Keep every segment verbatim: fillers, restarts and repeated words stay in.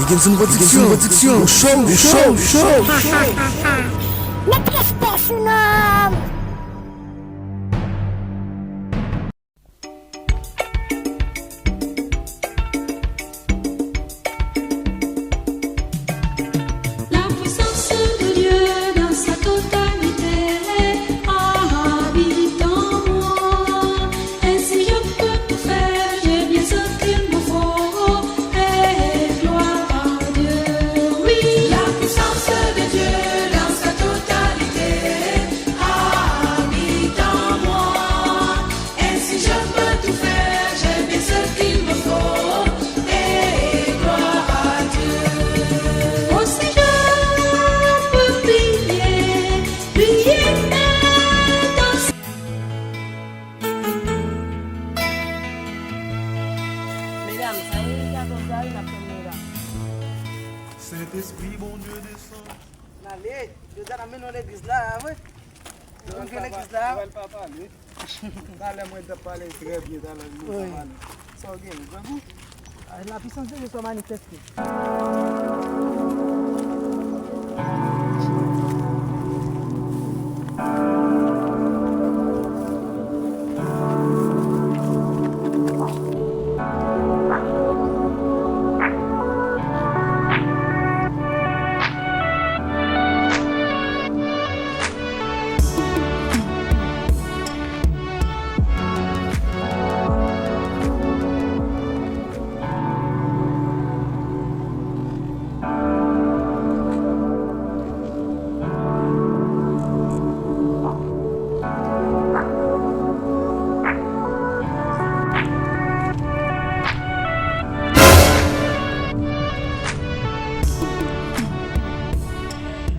Gims Production, Production, show, show, show. Met respè sou non. La puissance de Dieu dans sa totalité habite en moi. Ainsi je peux tout faire, j'ai bien ce qu'il me faut. Et gloire à Dieu. Oui, la puissance de Dieu dans sa totalité habite en moi. Ainsi je peux tout faire, j'ai bien ce qu'il me faut, et gloire à Dieu. Aussi je peux prier, prier et danser. Medam, sa e katòz la wi, n ap tann nou la. Sentespri Bondye desann. N ale, jodi a n ap mennen w legliz la, wi. Ou konn gen legliz la? Talè mwen t ap pale trè byen, talè nou pa pale. Sa w gen, grangou? Ah, la puissance de Dieu soit manifestée.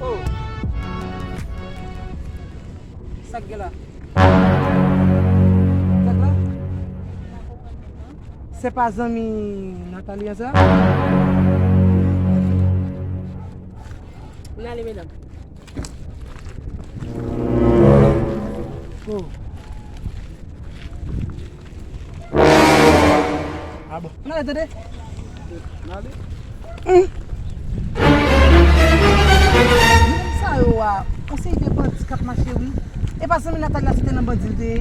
Oh. Sa k gen la? Sa k la? Se pa zanmi Nathalie an sa? N ale, medam. Oh. Ah bon. N ale, tande. N ale. Hum. Moun sa yo a, yon seri de bandi k ap mache, wi. E pa zanmi Nathalie la, se te nan bandi l te ye.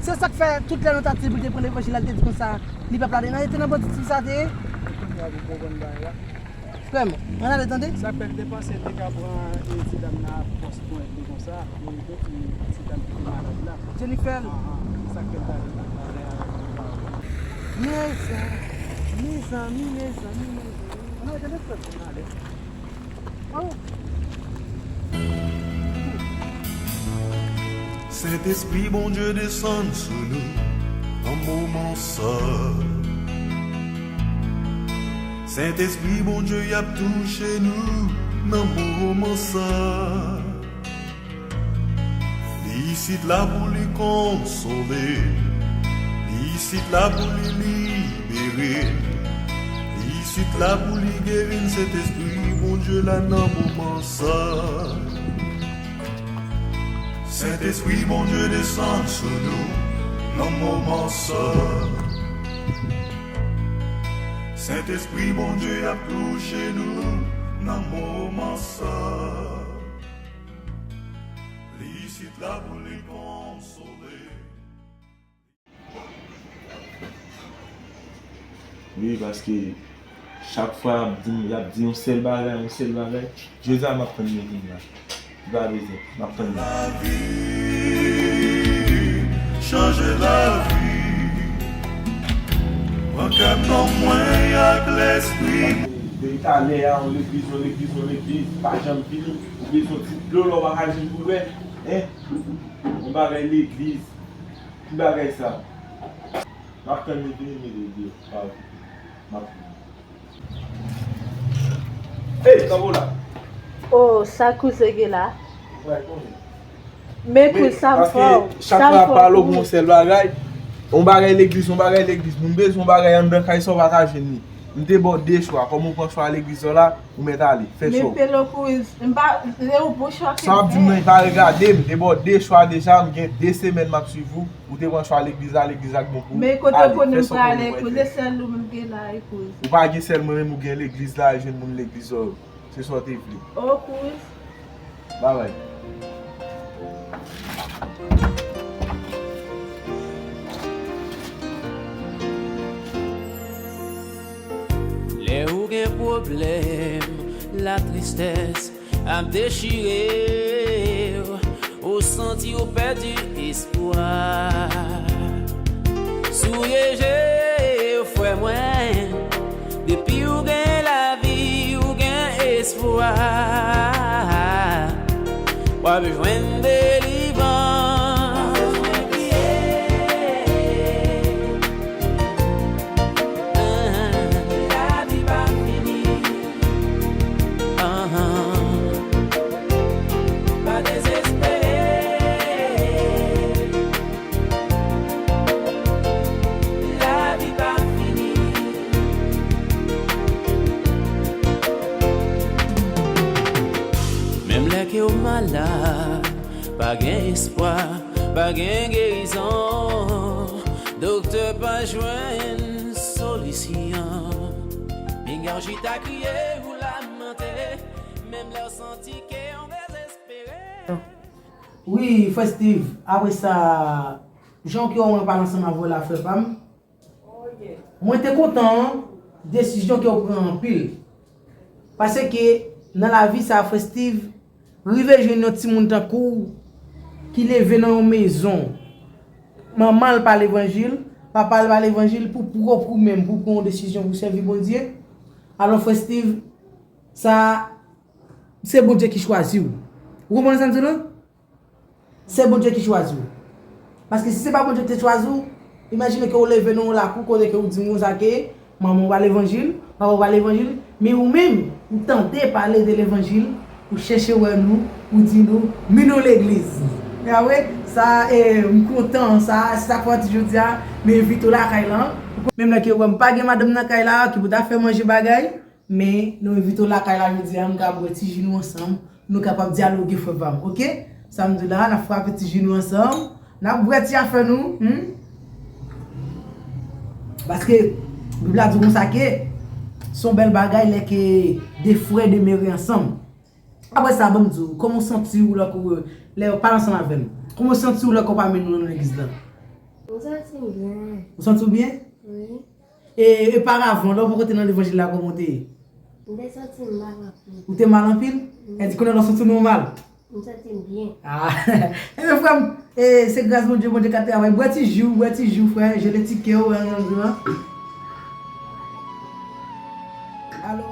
Se sa k fè tout lè nou ta di pou l te pran levanjil la, l te di konsa, li p ap la, nan, li te nan bandi ti sa te ye. Kounye a pou konprann bagay la. Frè m, ann ale tande. Sa k fè l te panse l te ka pran, e, ti dam nan a fòs pwen li konsa, e, epi ti dam ki te malad la. Jennifer. Ahan, se sa k fè l t ale nan pale avèk li. Mezanmi, mezanmi, mezanmi, mezanmi. Ann ale tande frè m, ann ale. Oh. Sentespri Bondye desann sou nou nan moman sa. Sentespri Bondye ap touche nou nan moman sa. Li isit la pou li konsole. Li isit la pou li libere. Li isit la pou li geri n. Sentespri Bondye la nan moman sa. Sentespri Bondye desann sou nou nan moman sa. Sentespri Bondye ap touche nou nan moman sa. Li isit la pou li konsole. Wi, paske chak fwa y ap di m, y ap di yon sèl bagay, yon sèl bagay. Jodi a, m ap tann li vin la. Li pa bezwen, m ap tann li. Lavi, chanje lavi. Pran kè m, nanm mwen ak lespri m. Depi talè a, yon legliz, yon legliz, yon legliz, pa janm vini. Ou bezwen yon ti dlo la, w pa ka jwenn pou bwè. Hein? Yon bagay legliz. Ki bagay sa? M ap tann li vini, mete l deyò. Pa okipe. M ap vini. Ey, Tanbola! Oh, sa kouzen gen la? Ou pral konnen. Men kou sa m fè w, paske chak fwa y ap pale w pou yon sèl bagay, yon bagay legliz, yon bagay legliz. Moun bezwen yon bagay anndan kay sa, w pa ka jwenn li. M te ba w de chwa. Kòm ou pran chwa legliz la, ou mèt ale. Fè chwa w. Men Pelo Cruz, m pa, se yon bon chwa ke m fè. Sa w ap di m nan, pa regade m. M te ba w de chwa deja. M gen de semèn m ap swiv ou. Ou te pran chwa legliz la, legliz la k bon pou ou. Men kote w konnen m prale, koze sèl ou menm gen la, e Cruz. Ou pa gen sèl mwen menm, ou gen legliz la, e jwenn moun legliz la. Se sa w te vle. Oh, Cruz. Bye bye. Lè ou gen pwoblèm, latristès ap dechire w, ou santi w pèdi espwa. Souye je w, frè mwen, depi w gen lavi, w gen espwa. W ap jwenn delivrans. Lavi pa fini. Pa dezespere. Lavi pa fini. Menm lè ke w malad, pa gen espwa, pa gen gerizon. Doktè pa jwenn solisyon. Pinga w chita kriye, ou lamante. Menm lè w santi ke w dezespere. Wi, frè Steve, apre sa, jan ke w wè mwen pale ansanm avè w la, frè pa m, mwen te kontan desizyon ke w pran anpil. Paske nan lavi sa, frè Steve, rive jwenn yon timoun tankou w ki leve nan yon mezon, manman l pa levanjil, papa l pa levanjil, pou pwòp ou menm, pou pran yon desizyon pou sèvi Bondye. Alò, frè Steve, sa, se Bondye ki chwazi w. Ou konprann sa m di w lan? Se Bondye ki chwazi w. Paske si se pa Bondye ki te chwazi w, imajine ke w leve nan yon lakou kote ke w di moun sa ke manman w pa levanjil, papa w pa levanjil, men ou menm, ou tande pale de levanjil, ou chèche wè nou, ou di nou, mennen w legliz. E a vre, sa, e, m kontan, sa, se sa k fè w di jodi a, m envite w lakay la. Menm lè ke w wè m pa gen madanm nan kay la, ki pou ta fè manje bagay, men nou envite w lakay la jodi a, nou ka bwè ti ji nou ansanm, nou kapab dyaloge, frè pa m, oke? Samdi la, n ap frape ti ji nou ansanm, n ap bwè ti afè nou, hmm? Paske Bib la di konsa ke se yon bèl bagay lè ke de frè demere ansanm. Apre sa, ban m di w, kòman w santi w lè w, lè w pale ansanm avè m? Kòman w santi w lè w pa mennen w nan legliz la? M santi m byen. Ou santi w byen? Wi. E, e paravan, lè w poko te nan levanjil la, kòman w te ye? M te santi m mal anpil. Ou te mal anpil? Wi. Èske kounye a w santi w nòmal? M santi m byen. Ah, ebyen, frè m, e, se gras Bondye, Bondye ka travay. Bwè ti ji w, bwè ti ji w, frè, jele ti kè w, an, an, an. Alò.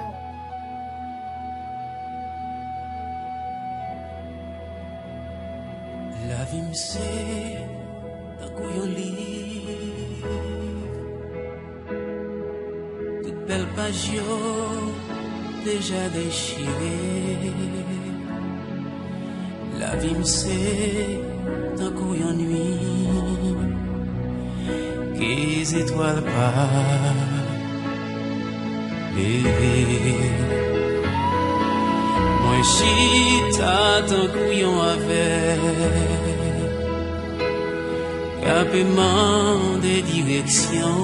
Lavi m se tankou yon liv. Tout bèl paj yo deja dechire. Lavi m se tankou yon nuit ke zetwal pa leve. Mwen chita tankou yon avèg k ap mande direksyon,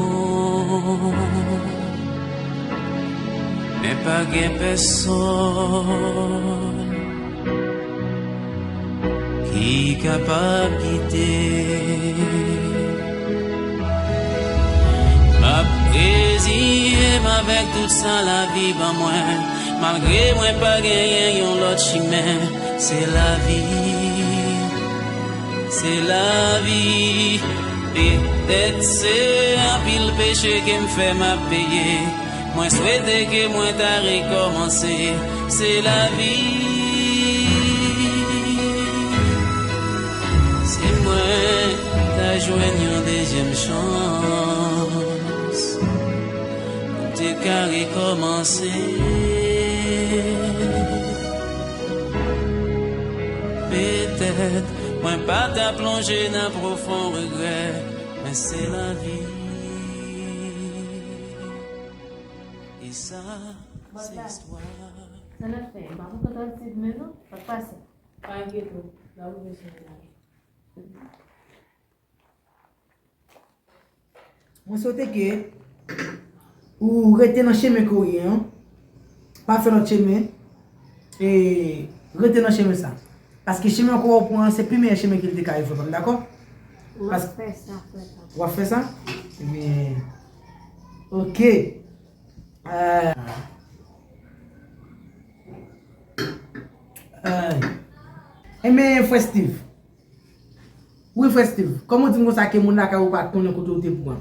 men pa gen pèsòn ki kapab gide. M ap reziye m avèk tout sa lavi ban mwen, malgre mwen pa genyen yon lòt chimen. Se lavi, se lavi. Petèt se anpil peche ke m fè m ap peye. Mwen swete ke mwen ta rekòmanse. Se lavi. Si mwen ta jwenn yon dezyèm chans, m te ka rekòmanse. Petèt mwen pa ta plonje nan pwofon regrè, men se lavi. E sa, se istwa. Sa n ap fè? M pa kontan tande ti men non. Sa k pase? Pa enkyete w, n ap ouvri sou menaj. Mwen swete ke ou rete nan chemen ke w ye an. Pa fè lòt chemen. E rete nan chemen sa. Paske chemen ke w pran an, se pi meyè chemen ke l te ka ye, frè pa m, dakò? W ap fè sa, frè pa m. W ap fè sa? Ebyen, oke. Ah. Ah. Ebyen, frè Steve. Wi, frè Steve, kòman w di m konsa ke moun lakay ou pa t konnen kote w te pran?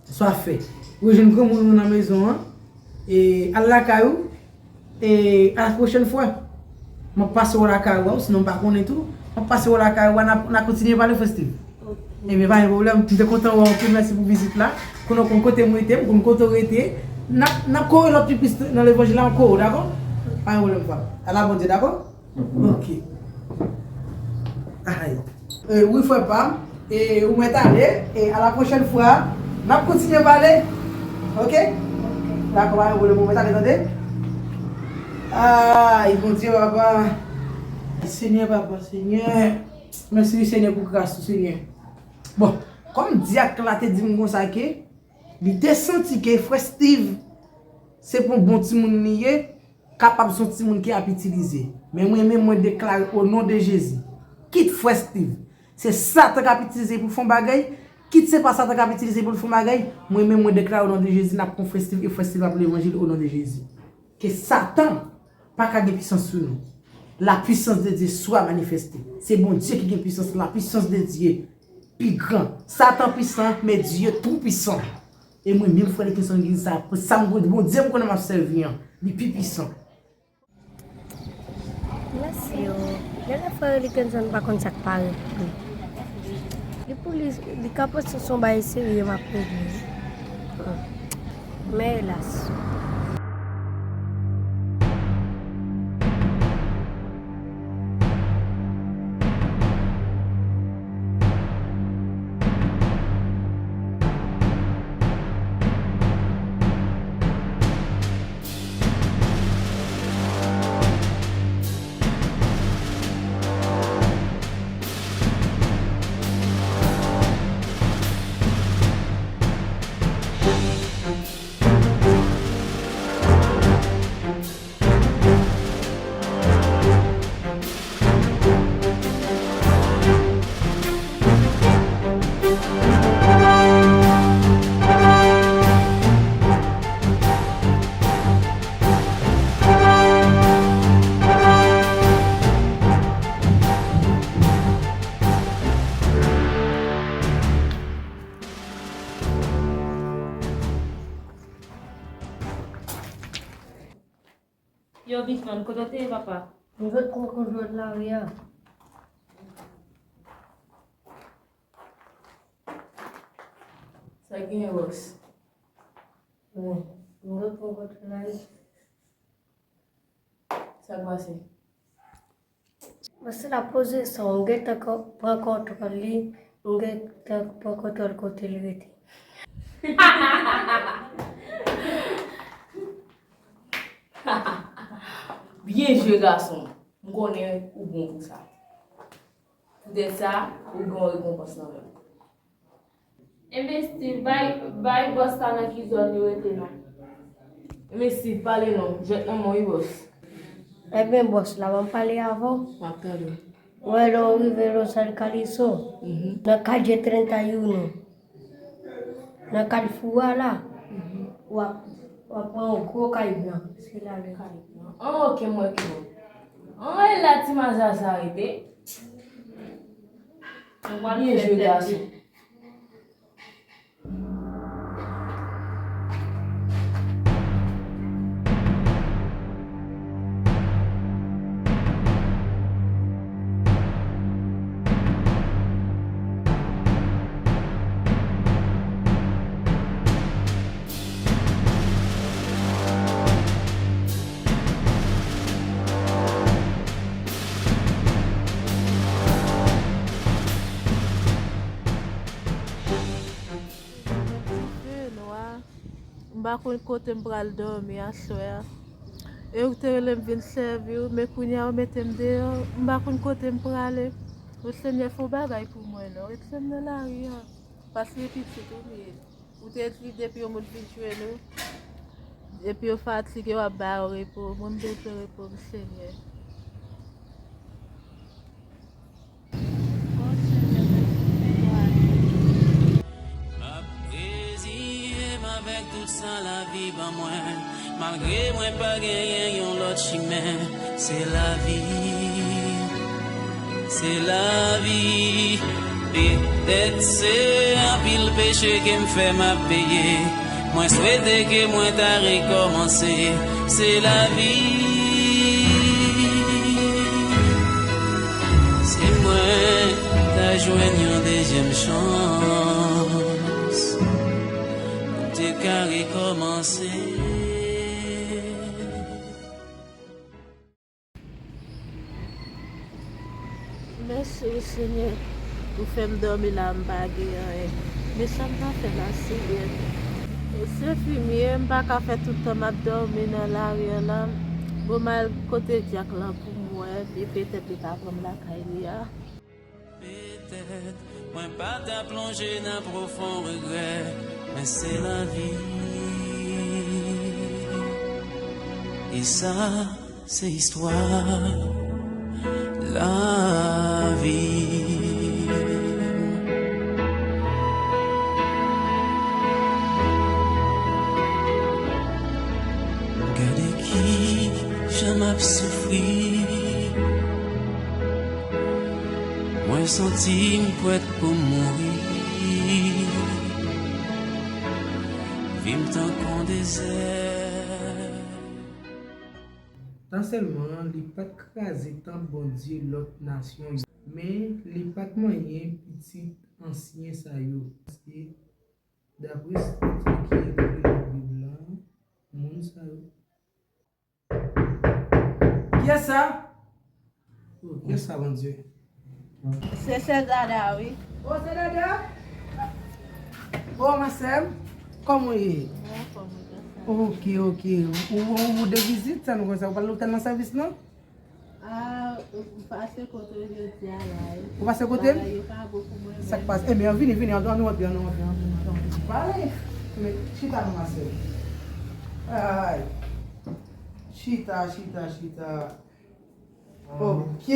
Sa w ap fè? Ou jwenn granmoun ou nan mezon an, e al lakay ou, e a la pwochèn fwa. M ap pase w lakay ou a, sinon m pa konnen tou. M ap pase w lakay ou a, n a, n a kontinye pale, frè Steve. Ok. Ebyen, pa gen pwoblèm. M te kontan wè w anpil, mèsi pou vizit la. Konnen w konn kote m rete, m konn kote w rete. N ap, n ap kore lòt pi plis nan levanjil la, n ap kore w, dakò? Pa gen pwoblèm, frè. Ala Bondye, dakò? Ok. Ay. E, wi, frè pa m. E, ou mèt ale. E, a la pwochèn fwa, n ap kontinye pale. Ok? Dakò, pa gen pwoblèm, ou mèt ale, tande? Ay, Bondye, papa. Senyè, papa, Senyè. Mèsi, wi, Senyè, pou gras ou, Senyè. Bon, kòm dyak la te di m konsa ke li te santi ke frè Steve se pa yon bon timoun li ye, kapab se yon timoun ki ap itilize. Men mwen menm, mwen deklare o non de Jezi, kit frè Steve, se Satan k ap itilize pou fè yon bagay, kit se pa Satan k ap itilize pou l fè yon bagay, mwen menm, mwen deklare o non de Jezi, n ap pran frè Steve e frè Steve ap levanjil o non de Jezi. Ke Satan pa ka gen pisans sou nou. La puissance de Dieu soit manifestée. Se Bondye ki gen pisans, la puissance de Dieu pi gran. Satan pwisan, men Dye tou pwisan. E mwen menm, frè Nicholson, ki di sa, sa m konnen, Bondye m konnen m ap sèvi an, li pi pwisan. Mèsi o. Genlè frè Nicholson pa konn sa k parèt li. Li pou li, li ka panse se yon bagay serye m ap regle. Men elas. Yo, Bisman, kote w te ye, papa? M sot pran kontwòl lari a. Sa genyen, bòs? Wi, m sot pran kontwòl lari. Sa k pase? Bòs la poze sa, m gentan pran kontwòl li, m gentan pran kontwòl kote l rete. Byen jwe, gason. M konnen ou bon pou sa. Poutèt sa, ou gen yon rekonpans nan men w. Enben, Steve, bay, bay bòs la nan ki zòn li rete non. Enben, Steve, pale non. Jwèt nan men w, wi, bòs. Enben, bòs la, ban m pale avè w. M ap tande w. Ou wè, lè w rive Los Alcaliso, nan Calle treinta y uno, nan kalfou a la, w ap, w ap wè yon gwo kay blan. Se la l rete. Kay blan. An, oke, m wè ki bò. An, e la ti maza sa rete. Byen jwe, gason. Pa konn kote m pral dòmi aswè a. E ou te rele m vin sèvi w, men kounye a ou mete m deyò, m pa konn kote m prale. O Senyè, fè yon bagay pou mwen non, retire m nan lari a. Paske pitit ou m ye. Ou te di depi yon moun vin jwenn ou, epi yo fatige, w ap ba yo repo. Mwen, m bezwen repo m, Senyè. M ap reziye m avèk tout sa lavi ban mwen, malgre mwen pa genyen yon lòt chimen. Se lavi, se lavi. Petèt se anpil peche ke m fè m ap peye. Mwen swete ke mwen ta rekòmanse. Se lavi. Si mwen ta jwenn yon dezyèm chans, m te ka rekòmanse. Mèsi wi, Senyè. Ou fè m dòmi la, m pa gen anyen. Men sa m ta fè la, Senyè? Se fim ye, m pa ka fè tout tan m ap dòmi nan lari a la. Bon, m al kote dyak lan pou m wè, e petèt li ka pran m lakay li a. Petèt mwen pa ta plonje nan pwofon regrè, men se lavi. E sa, se istwa lavi. Gade ki jan m ap soufri. Mwen santi m prèt pou m mouri. Vi m tankou yon dezè. Tan sèlman, li pa t kraze tanp Bondye lòt nasyon yo, men li pa t manyen pitit ansyen sa yo. Paske, dapre sa ki ekri nan Bib la, moun sa yo. Kiyès sa? Oh, kiyès sa, Bondye? Se sè Dada, wi. Oh, sè Dada? Oh, ma sè m, kòman w ye? Mwen anfòm, wi, kòman w ye? Ok, ok. Ou, ou, ou de vizit, sa nou konn sa? Ou pa lopital nan sèvis, non? Ah, m pase kote w jodi a la, wi. Ou pase kote m? Bagay yo pa bon pou mwen menm. Sa k pase? Ebyen, vini, vini, ann, ann nou antre, ann nou antre, ann nou antre. Pale. Men, chita non, ma sè. Ay. Chita, chita, chita. Ok.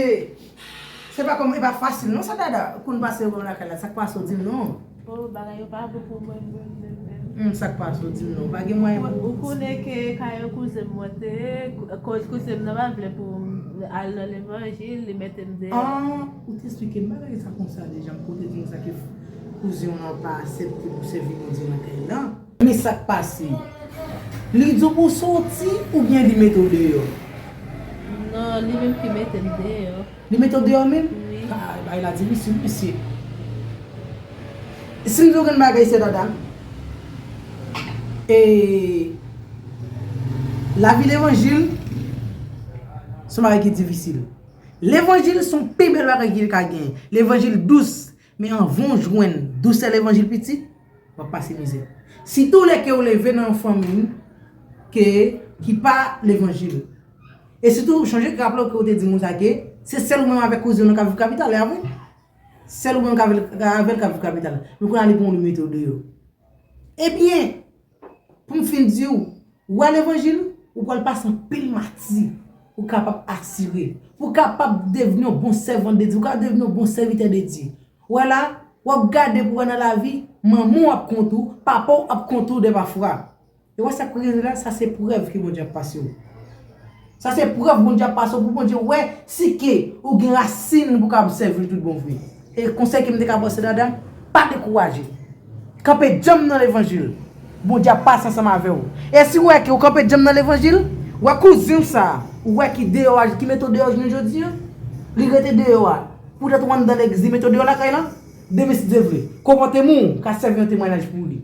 Se pa kòm, e pa fasil non sa, Dada. Konn pase bon lakay la, sa k pase w di m non? Oh, bagay yo pa bon pou mwen menm, menm, menm. Hmm, sa k pase w di m non? Pa gen mwayen pou ou konnen ke kay yon kouzen m mwen te ye, koz kouzen m nan pa vle pou m al nan levanjil, li mete m deyò. Ah, ou te esplike m bagay sa konsa deja, m kote di m sa ke kouzen w nan pa aksepte pou sèvi Bondye nan kay la. Men sa k pase? Li di w pou w soti oubyen li mete w deyò? Non, li menm ki mete m deyò. Li mete w deyò menm? Wi. Kay, bagay la difisil, mesye. Si m di w gen bagay, sè Dada, e, lavi levanjil, se yon bagay ki difisil. Levanjil se yon pi bèl bagay ki ka gen. Levanjil dous, men anvan w jwenn dousè levanjil pitit, w ap pase mizè. Sitou lè ke w leve nan yon fanmi ke, ki pa levanjil. E sitou, chonje raple w ke w te di moun sa ke se sèl ou menm avèk kouzen w nan k ap viv kapital, e a vre? Sèl ou menm k avè l, avè l k ap viv kapital. Men kounye a li pran w, li mete w deyò. Ebyen, pou m fin di w, ou wè levanjil, ou pral pase anpil mati pou w kapab asire, pou w kapab devni yon bon sèvant de Dye, pou w kapab devni yon bon sèvitè de Dye. Ou wè la, w ap gade pou w wè nan lavi, manman w ap kont ou, papa w ap kont ou dèpafwa. E wè sa k rive la, sa se prèv ke Bondye ap pase w. Sa se prèv Bondye ap pase w pou Bondye wè si ke ou gen rasin pou w kapab sèvi l tout bon vre. E konsèy ke m te ka ba w, sè Dada, pa dekouraje. Kanpe djanm nan levanjil. Bondye ap pase ansanm avè w. E si w wè ke w kanpe djanm nan levanjil, w wè kouzen w sa a, ou wè ki deyò a, ki mete w deyò jounen jodi a, li rete deyò a. Poutèt ou anndan legliz, li mete w deyò lakay lan, demen si Dye vle, konpòteman w ka sèvi yon temwayaj pou li.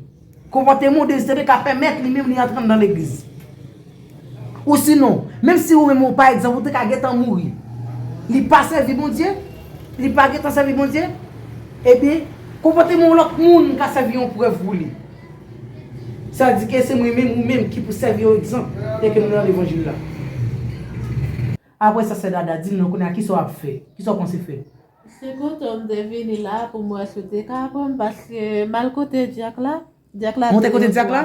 Konpòteman w de Seyè ka pèmèt li menm li antre anndan legliz. Ou sinon, menm si ou menm ou, pa egzanp, ou te ka gentan mouri, li pa sèvi Bondye, li pa gentan sèvi Bondye, ebyen, konpòteman w lòt moun ka sèvi yon prèv pou li. Sa di ke se mwen menm, ou menm ki pou sèvi yon egzanp e ke nou nan levanjil la. Apre sa, sè Dada, di m non, kounye a, kisa w ap fè? Kisa w panse fè? Se kote m te vini la pou m wè si w te ka pran m, paske m al kote dyak la. Dyak la te gen twa gason. Monte kote dyak la?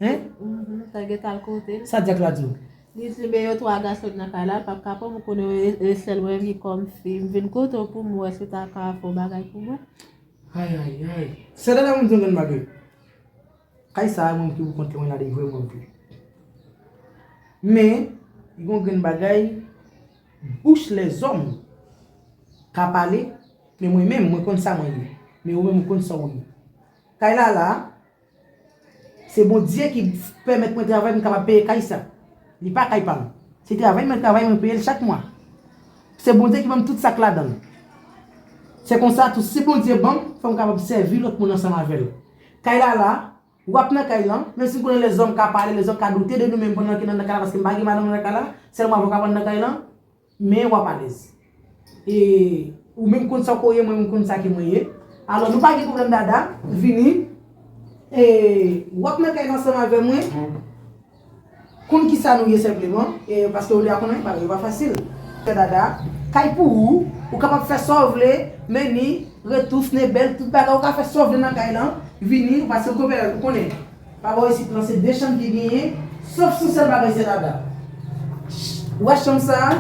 Hein? Mhm, m te gentan al kote l. Sa dyak la di w? Li di m yo twa gason nan kay la, l p ap ka pran m, ou konnen e, e sèl mwen ki kòm fi. M vin kote w pou m wè si w ta ka fè yon bagay pou mwen. Ay, ay, ay. Sè Dada, mwen di w yon grenn bagay. Kay sa a, mwen ki pou kont mwen la, li vrèman vre. Men, gen yon grenn bagay, bouch lèzòm ka pale, men mwen menm, mwen konn sa mwen ye. Men ou menm, ou konn sa w ye. Kay la la, se Bondye ki pèmèt mwen travay, mwen kapab peye kay sa. Li pa kay pa m. Se travay mwen travay, mwen peye l chak mwa. Se Bondye ki ban m tout sa k ladan l. Se konsa tou, si Bondye ban m, fò m kapab sèvi lòt moun ansanm avè l. Kay la la, w ap nan kay lan, menm si m konnen lèzòm ka pale, lèzòm ka doute de nou menm pandan ke n nan kay la, paske m pa gen madanm nan kay la, sèlman avè w k ap nan kay lan, men w ap alèz. E ou menm konn sa ke w ye, mwen menm konn sa ke mwen ye. Alò, nou pa gen pwoblèm, Dada, vini. E w ap nan kay lan ansanm avè mwen. Konn kisa nou ye senpleman, e paske w deja konnen bagay yo pa fasil. Sè Dada, kay pou ou, ou kapab fè sa w vle, meni, retouch, nebèl, tout bagay, ou ka fè sa w vle nan kay lan, vini, paske w konpè, ou konnen. Pa bò isit lan, se de chanm ki genyen, sof sou sèl bagay, sè Dada. Ou wè chanm sa a?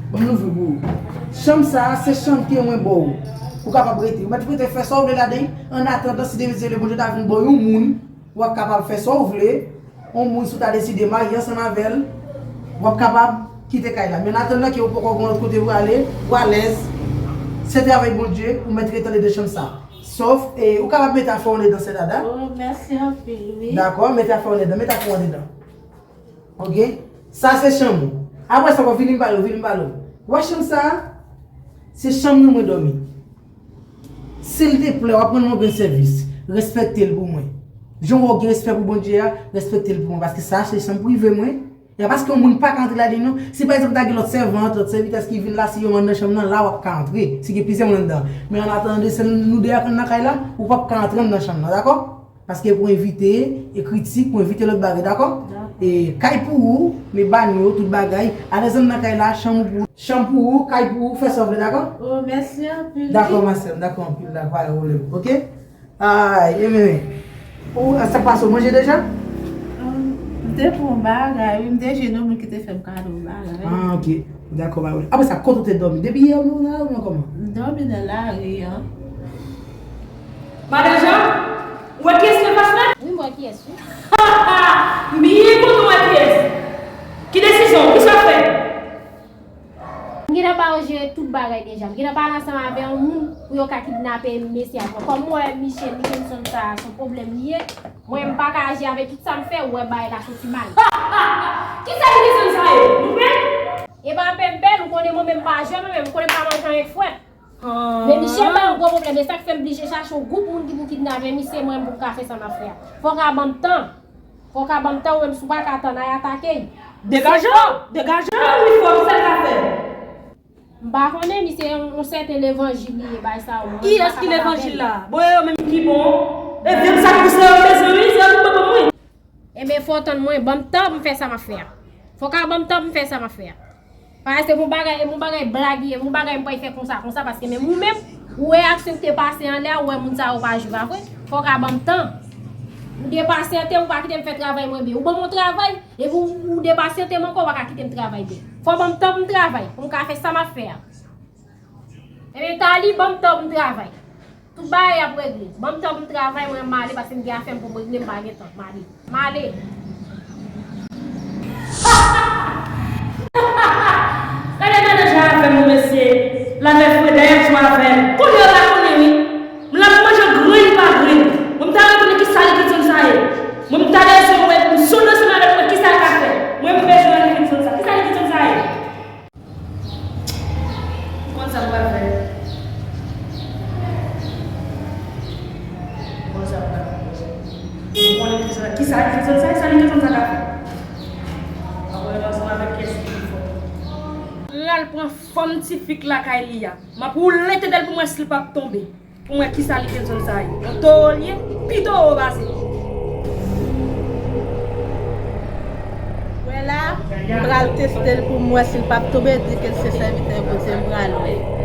Ban m louvri pou ou. Chanm sa a, se chanm ke mwen ba w. Ou kapab rete. Ou mèt rete fè sa w vle ladan l, annatandan, si Dye vle, Bondye ta vin ba w yon moun, w ap kapab fè sa w vle. Yon moun, si w ta deside marye ansanm avè l, w ap kapab kite kay la. Men annatandan ke ou poko gen yon lòt kote pou ale, ou alèz. Se travay Bondye, ou mèt rete anndan de chanm sa. Sof, e, ou kapab mete afè w anndan, sè Dada. Oh, mèsi anpil, wi. Dakò, mete afè w anndan, mete afè w anndan. Ok? Sa se chanm ou. Apre sa, w vini m pale w, vini m pale w. Ou wè chanm sa a? Se chanm nan mwen dòmi. Silteplè, w ap rann mwen grenn sèvis. Respekte l pou mwen. Jan w gen respè pou Bondye a, respekte l pou mwen. Paske sa a se chanm prive mwen. E paske yon moun pa ka antre ladan l non. Si pa egzanp ta gen lòt sèvant, lòt sèvitès ki vin la, si yo anndan chanm nan, la w ap ka antre. Si gen plizyè moun anndan. Men annatandan de sèl nou de ak nan kay la, ou p ap ka antre anndan chanm nan, dakò? Paske pou envite, e kritik, pou envite lòt bagay, dakò? Dakò. E kay pou ou, men banyo, tout bagay. Alèz anndan kay la, chanm ou pou ou, chanm pou ou, kay pou ou, fè sa w vle, dakò? Oh, mèsi anpil, wi. Dakò, ma sè m, dakò anpil, dakò, pa gen pwoblèm, ok? Ay, e men, ou, sa k pase, ou manje deja? Hum, m te pran yon bagay, wi, m te jwenn yon moun ki te fè m kado yon bagay. Ah, ok. Dakò, pa gen pwoblèm. Apre sa, kote ou te dòmi? Depi yè, ou nan lari, oubyen kòman? M dòmi nan lari an. Madan Jean, ou wè kiyès ki anfas la? Wi, m wè kiyès, wi. M byen kontan w wè kiyès. Ki desizyon w? Kisa w fè? M gentan ba yo jere tout bagay deja. M gentan pale ansanm avè yon moun pou yo ka kidnape mesye a. Kòm m wè misye, Nickenson sa a, se yon pwoblèm li ye, mwen, m pa ka aji avè tout sa m fè, ou wè bagay la soti mal. Kisa Nickenson sa ye? Nou pè? E pa pè m pè l, ou konnen mwen menm m pa jwè, mwen menm, ou konnen m pa manje anyen k fwèt. Men misye ba yon gwo pwoblèm, e sa k fè m blije chache yon gwoup moun ki pou kidnape misye, mwen menm pou m ka fè sa m ap fè a. Fò w ka ban m tan. Fò w ka ban m tan, ou menm si w pa ka tann, ay atake l. Degaje w! Degaje w! Wi, fò, kisa l ka fè? M pa konnen, misye yon, yon sèten levanjil li ye, bay sa yo, mwen, m pa kapab avè l. Kiyès ki levanjil la? Bon, e yo menm ki bon. E vye m sa k pouse yo bezwen, wi, se yo ki bon pou mwen. Enben, fò w tann mwen, ban m tan pou m fè sa m ap fè a. Fò w ka ban m tan pou m fè sa m ap fè a. Paske se yon bagay, e yon bagay blag li ye, yon bagay m pral fè konsa, konsa, paske menm ou menm, ou wè aksyon ki te pase anlè a, ou wè moun sa yo pa jwe, pa vre? Fò w ka ban m tan. Ou depasyan te, ou pa kite m fè travay mwen byen. Ou ban m yon travay, epi ou, ou depasyan te m ankò, ou pa ka kite m travay byen. Fò w ban m tan pou m travay, pou m ka fè sa m ap fè a. Enben, Tali, ban m tan pou m travay. Tout bagay ap regle. Ban m tan pou m travay, mwen, m ale, paske m gen afè m pou m regle, m pa gen tan. M ale. M ale. Gade mennaj la avè m, wi, mesye. L avè freda y ap jwe avè m. Kounye a la konnen, wi. M la pou manje grenn pa grenn. Mwen, m ta renmen konnen kisa Nickenson sa ye. Mwen, m ta bezwen wè, m sonje ansanm avè l, mwen, kisa l ka fè. Mwen, m bezwen wè Nickenson sa. Kisa Nickenson sa ye? Ou konn sa m pral fè? Ou konn sa m pral fè? Ou konnen ki sa, ki sa li te konn sa, sa li te konn sa ka fè? Apre ansanm avèk kiyès ki pi fò? L al pran fanm ti fi k lakay li a. M ap woule tete l pou m wè si l p ap tonbe. Pou m wè kisa li te konn sa ye. Yon towo l ye, pi towo pase. M pral teste l pou m wè si l p ap tonbe, di ke l se sèvitè Bondye, m pral wè.